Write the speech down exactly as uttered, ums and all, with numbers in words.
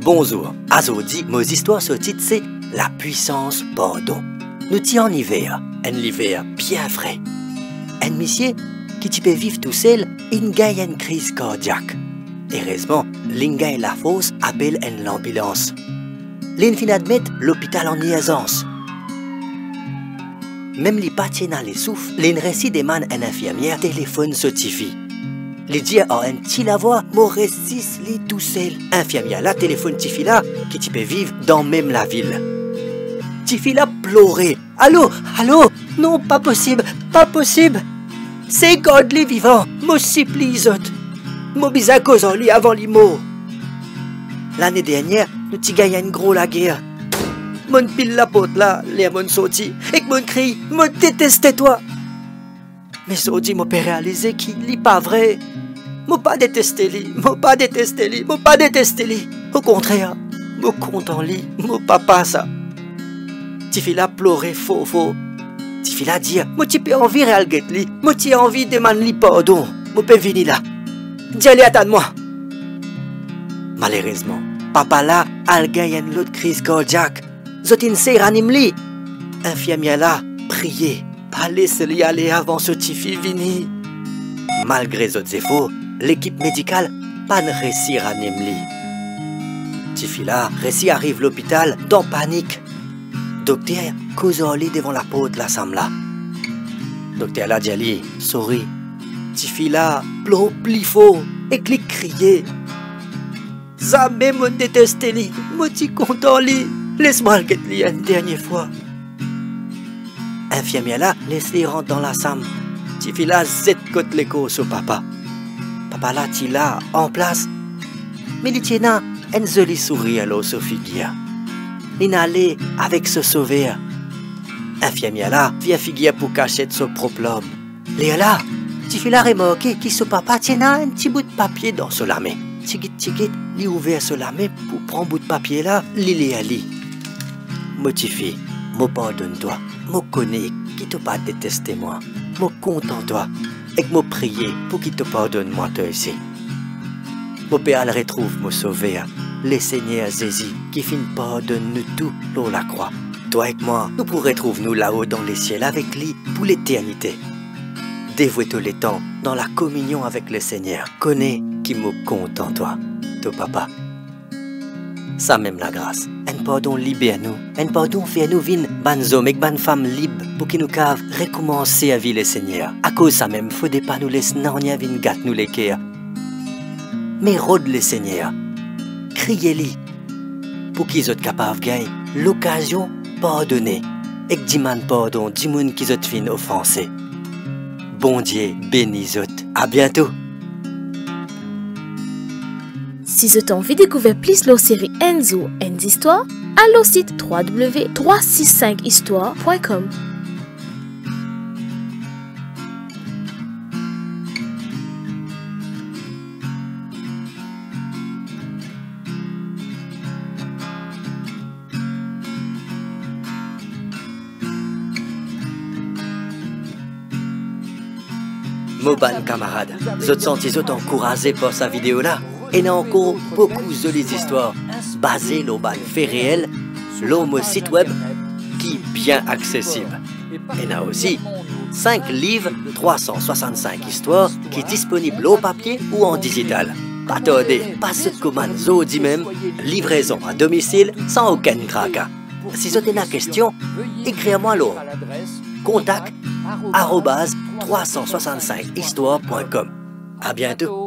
Bonzour, azordi mo zistwar so tit se Lapwisans pardon. Nou ti an iver, enn liver bien fre. Enn misie ki ti pe viv tousel inn gagn enn kriz kardiak. Erezman, linn gagn lafors apel enn lanbilans. Linn finn admet lopital an irzans. Mem li pa ti ena lesouf, linn resi demann enn infirmier telefonn so tifi. Li dir ar enn ti lavwa, "Mo res zis li tousel." Infirmier la telefonn tifi la, ki ti pe viv dan mem lavil. Tifi la plore, "Alo, alo, non, pa posib, pa posib. Sey gard li vivan, mo sipliy zot. Mo bizin koz ar li avan li mor. Lane dernier, nou ti gagn enn gro lager. Monn pil laport la, ler monn sorti, ek monn kriy, 'Mo deteste twa.' Me zordi mo pe realize ki li pa vre. Mo pa deteste li, mo pa deteste li, mo pa deteste li. Okontrer, mo kontan li, mo papa sa." Tifi la plore for for. Tifi la dir, "Mo ti pe anvi re al get li, mo ti anvi demann li pardon. Mo pe vini la. Dir li atann mwa." Malerezman, papa la al gagn enn lot kriz kardiak. Zot inn sey ranim li. Infirmier la priye, pa les li ale avan so tifi vini. Malgre zot zefor, lekip medikal pa'nn resi ranim li. Tifi la resi ariv lopital dan panik. Dokter koz ar li devan laport lasam la. Dokter la dir li, "Sorry." Tifi la plor pli for ek li kriye, "Zame monn deteste li, mo ti kontan li. Les mwa al get li enn dernie fwa." Infirmier la les li rant dan lasam. Tifi la zet kot lekor so papa. Papa la ti la anplas, me li ti ena enn zoli sourir lor so figir. Linn ale avek so Sover. Infirmier la vir figir pou kasiet so prop larm. Lerla, tifi la remarke ki so papa ti ena enn ti bout papie dan so lame. Tigit tigit, li ouver so lame pou pran bout papie la, li lir li, "Mo tifi, mo pardonn twa. Mo kone ki to pa deteste mwa. Mo kontan twa, ek mo priye pou ki to pardonn mwa twa osi. Mo pe al retrouv mo Sover, Lesegner Zezi, ki finn pardonn nou tou lor lakrwa. Twa ek mwa, nou pou retrouv nou lao dan lesiel avek li pou leternite. Devwe to letan dan lakominion avek Lesegner. Kone ki mo kontan twa, to papa." Samem lagras, enn pardon liber nou, enn pardon fer nou vinn bann zom ek bann fam lib, pou ki nou kav rekoumans servi Lesegner. Akoz samem, fode pa nou les nanye vinn gat nou leker. Me rod Lesegner, kriye li, pou ki zot kapav gagn lokazion pardone ek dimann pardon dimoun ki zot finn ofanse. Bondie beni zot. A biento. Si zot anvi dekouver plis lor seri Enn zour enn zistwar, al lor sit trois W trois six cinq histoire point com. Mo bann kamarad, zot santi zot ankouraze par sa video la? Ena ankor boukou zoli zistwar baze lor bann fe reel lor mo sit web ki bien aksesib. Ena osi sink liv trwa san swasann-sink istwar ki disponib lor papie ou an dizital. Pa tarde, pas zot komann zordi mem, livrezon a domisil san okenn traka. Si zot ena kestion, ekrir mwa lor contact arobase trois cent soixante-cinq histoire point com. A biento.